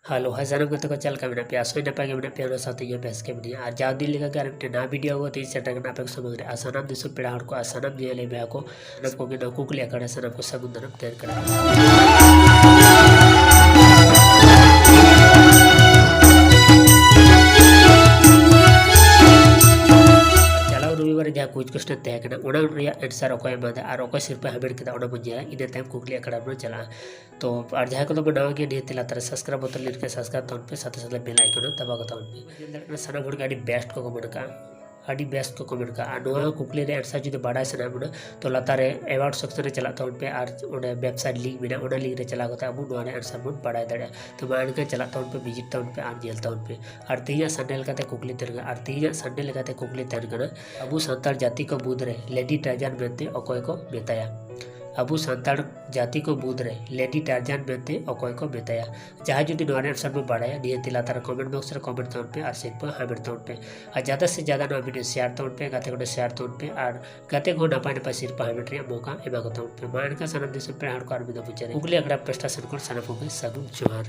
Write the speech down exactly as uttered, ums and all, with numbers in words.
Hello, ᱦᱟᱭ ᱥᱟᱱᱟᱢ ᱜᱟᱛᱮ ᱠᱚ, ᱪᱮᱫ ᱞᱮᱠᱟ ᱢᱮᱱᱟᱜ ᱯᱮᱭᱟ? ᱟᱥᱚᱜ ᱟᱹᱧ ᱱᱟᱯᱟᱭ ᱜᱮ ᱢᱮᱱᱟᱜ ᱯᱮᱭᱟ, ᱚᱱᱟ ᱥᱟᱶᱛᱮ ᱤᱧ ᱦᱚᱸ ᱵᱮᱥ ᱜᱮ ᱢᱤᱱᱟᱹᱧᱟ᱾ ᱟᱨ ᱡᱟᱣ ᱫᱤᱱ ᱞᱮᱠᱟ ᱜᱮ ᱟᱨ ᱢᱤᱫᱴᱮᱱ ᱱᱟᱣᱟ ᱵᱷᱤᱰᱤᱭᱳ ᱟᱹᱜᱩ ᱠᱟᱛᱮ ᱤᱧ ᱥᱮᱴᱮᱨ ᱠᱟᱱᱟ ᱟᱯᱮ ᱠᱚ ᱥᱟᱢᱟᱝ ᱨᱮ᱾ ᱟᱨ ᱥᱟᱱᱟᱢ ᱫᱤᱥᱚᱢ ᱯᱮᱲᱟ ᱦᱚᱲ ᱠᱚ ᱟᱨ ᱥᱟᱱᱟᱢ ᱧᱮᱧᱮᱞᱤᱭᱟᱹ ᱵᱚᱭᱦᱟ ᱠᱚ, ᱥᱟᱱᱟᱢ ᱠᱚᱜᱮ ᱱᱚᱣᱟ ᱠᱩᱠᱞᱤ ᱟᱠᱷᱲᱟ ᱨᱮ ᱥᱟᱱᱟᱢ ᱠᱚ ᱥᱟᱹᱜᱩᱱ ᱫᱟᱨᱟᱢ ᱛᱟᱦᱮᱱ ᱠᱟᱱᱟ᱾ ᱪᱟᱞᱟᱣ ᱨᱚᱵᱤᱵᱟᱨ ᱨᱮ ᱡᱟᱦᱟᱸ quiz question ᱛᱟᱦᱮᱸ ᱠᱟᱱᱟ, ᱚᱱᱟ ᱨᱮᱭᱟᱜ answer ᱚᱠᱚᱭ ᱮᱢᱟᱫᱟ ᱟᱨ ᱚᱠᱚᱭ ᱥᱤᱨᱯᱟᱹ ᱦᱟᱢᱮᱴ ᱠᱮᱫᱟ, ᱚᱱᱟ ᱵᱚᱱ ᱧᱮᱞᱟ᱾ ᱤᱱᱟᱹ ᱛᱟᱭᱚᱢ ᱠᱩᱠᱞᱤ ᱟᱠᱷᱲᱟ ᱨᱮᱵᱚᱱ ᱪᱟᱞᱟᱜᱼᱟ᱾ ᱛᱚ, ᱟᱨ ᱡᱟᱦᱟᱸᱭ ᱠᱚᱫᱚ ᱵᱚᱱ ᱱᱟᱣᱟ ᱜᱮᱭᱟ, ᱱᱤᱦᱟᱹᱛ ᱞᱟᱛᱟᱨ ᱨᱮ subscribe button click ᱠᱟᱛᱮ subscribe ᱛᱟᱵᱚᱱ ᱯᱮ, ᱥᱟᱶᱛᱮ ᱥᱟᱶᱛᱮ bell icon ᱦᱚᱸ ᱫᱟᱵᱟᱣ ᱠᱟᱛᱟᱵᱚᱱ ᱯᱮ᱾ ᱧᱮᱞ ᱫᱟᱲᱮᱭᱟᱜ ᱠᱟᱱᱟ, ᱥᱟᱱᱟᱢ ᱦᱚᱲ ᱜᱮ ᱟᱹᱰᱤ best ᱠᱚ comment ᱠᱟᱜᱼᱟ, ᱟᱹᱰᱤ best ᱠᱚ comment ᱠᱟᱜᱼᱟ᱾ ᱟᱨ ᱱᱚᱣᱟ ᱠᱩᱠᱞᱤ ᱨᱮ answer ᱡᱩᱫᱤ ᱵᱟᱲᱟᱭ ᱥᱟᱱᱟᱭᱮᱫ ᱵᱚᱱᱟ, ᱛᱚ ᱞᱟᱛᱟᱨ ᱨᱮ about section ᱨᱮ ᱪᱟᱞᱟᱜ ᱛᱟᱵᱚᱱ ᱯᱮ, ᱟᱨ ᱚᱸᱰᱮ website link ᱢᱮᱱᱟᱜᱼᱟ, ᱚᱱᱟ link ᱨᱮ ᱪᱟᱞᱟᱣ ᱠᱟᱛᱮ ᱟᱵᱚ ᱱᱚᱣᱟ ᱨᱮ answer ᱵᱚᱱ ᱵᱟᱲᱟᱭ ᱫᱟᱲᱮᱭᱟᱜᱼᱟ᱾ ᱛᱚ ᱢᱟ ᱮᱱᱠᱷᱟᱱ ᱪᱟᱞᱟᱜ ᱛᱟᱵᱚᱱ ᱯᱮ, visit ᱛᱟᱵᱚᱱ ᱯᱮ ᱟᱨ ᱧᱮᱞ ᱛᱟᱵᱚᱱ ᱯᱮ᱾ ᱟᱨ ᱛᱮᱦᱮᱧᱟᱜ Sunday ᱞᱮᱠᱟᱛᱮ ᱠᱩᱠᱞᱤ ᱛᱟᱦᱮᱸ ᱠᱟᱱᱟ, ᱟᱨ ᱛᱮᱦᱮᱧᱟᱜ Sunday ᱞᱮᱠᱟᱛᱮ ᱠᱩᱠᱞᱤ ᱛᱟᱦᱮᱸ ᱠᱟᱱᱟ, ᱟᱵᱚ ᱥᱟᱱᱛᱟᱲ ᱡᱟᱹᱛᱤ ᱠᱚ ᱢᱩᱫᱽ ᱨᱮ Lady Tarzan ᱢᱮᱱᱛᱮ ᱚᱠᱚᱭ ᱠᱚ ᱢᱮᱛᱟᱭᱟ? ᱟᱵᱚ ᱥᱟᱱᱛᱟᱲ ᱡᱟᱹᱛᱤ ᱠᱚ ᱢᱩᱫᱽ ᱨᱮ Lady Tarzan ᱢᱮᱱᱛᱮ ᱚᱠᱚᱭ ᱠᱚ ᱢᱮᱛᱟᱭᱟ? ᱡᱟᱦᱟᱸᱭ ᱡᱩᱫᱤ ᱱᱚᱣᱟ ᱨᱮ answer ᱵᱚ ᱵᱟᱲᱟᱭᱟ, ᱱᱤᱦᱟᱹᱛ ᱞᱟᱛᱟᱨ ᱨᱮ comment box ᱨᱮ comment ᱛᱟᱵᱚᱱ ᱯᱮ ᱟᱨ ᱥᱤᱨᱯᱟᱹ ᱦᱟᱢᱮᱴ ᱛᱟᱵᱚᱱ ᱯᱮ᱾ ᱟᱨ ᱡᱟᱫᱟ ᱥᱮ ᱡᱟᱫᱟ ᱱᱚᱣᱟ ᱵᱷᱤᱰᱤᱭᱳ share ᱛᱟᱵᱚᱱ ᱯᱮ, ᱜᱟᱛᱮ ᱠᱚ ᱴᱷᱮᱱ share ᱛᱟᱵᱚᱱ ᱯᱮ ᱟᱨ ᱜᱟᱛᱮ ᱠᱚᱦᱚᱸ ᱱᱟᱯᱟᱭ ᱱᱟᱯᱟᱭ ᱥᱤᱨᱯᱟᱹ ᱦᱟᱢᱮᱴ ᱨᱮᱭᱟᱜ ᱢᱚᱠᱟ ᱮᱢᱟ ᱠᱚ ᱛᱟᱵᱚᱱ ᱯᱮ᱾ ᱢᱟ ᱮᱱᱠᱷᱟᱱ ᱥᱟᱱᱟᱢ ᱫᱤᱥᱚᱢ ᱯᱮᱲᱟ ᱦᱚᱲ ᱠᱚ ᱟᱨ ᱢᱤᱫ ᱫᱷᱟᱣ ᱢᱩᱪᱟᱹᱫ ᱨᱮ ᱠᱩᱠᱞᱤ ᱟᱠᱷᱲᱟ ᱯᱟᱥᱴᱟ ᱥᱮᱱ ᱠᱷᱚᱱ ᱥᱟᱱᱟᱢ ᱠᱚᱜᱮ ᱥᱟᱹᱜᱩᱱ ᱡᱚᱦᱟᱨ᱾